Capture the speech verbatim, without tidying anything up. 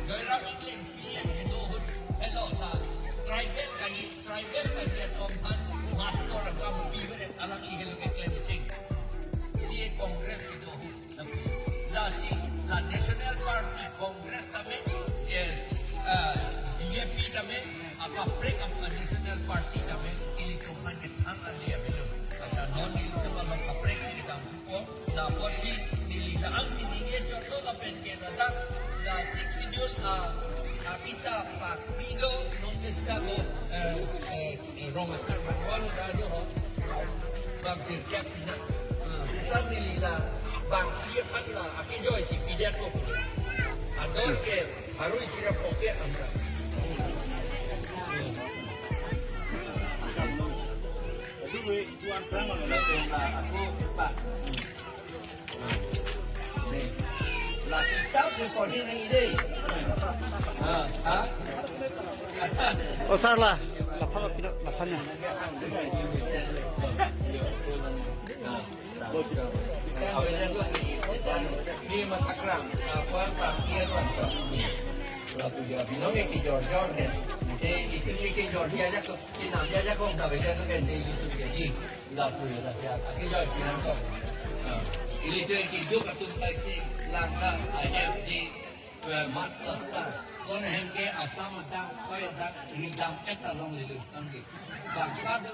Joyram Engleng C E M kedo ahut, helo la tribal kali, tribal kali atum aphan master akam piver alam i helo keklem cheng. C E M Congress kedo ahut. Lasi la National Party Congress tame, eh, eh, B J P tame, akaprek aphan National Party tame, ilitum aphan kethan ali avelo. Kata non ilitum aphan kaprek si kedam supo, la apotsi neli la-an si ningje chotlo lapen ke ladak, la Sixth Schedule a, a kita pak pido, non ke sita ko, eh, eh, eh, rong asar bang walu da do ho. Bang sirkep pina. Ah, sita neli la bang pi aphan la akejoi si pidet ko. Ador ke harui sira poke anta. Itu gue itu angkrang mana la la aku pak. Nih. La kita pun kau ini deh. Ah, ah. Oh, salah. Laphan, laphan, laphannya. Ilitum kedo atum saisi langka ahem di, eh, mat plastar. Son ahem ke Assam adak, koi adak, ridam et along lelu, tangke. Bangka do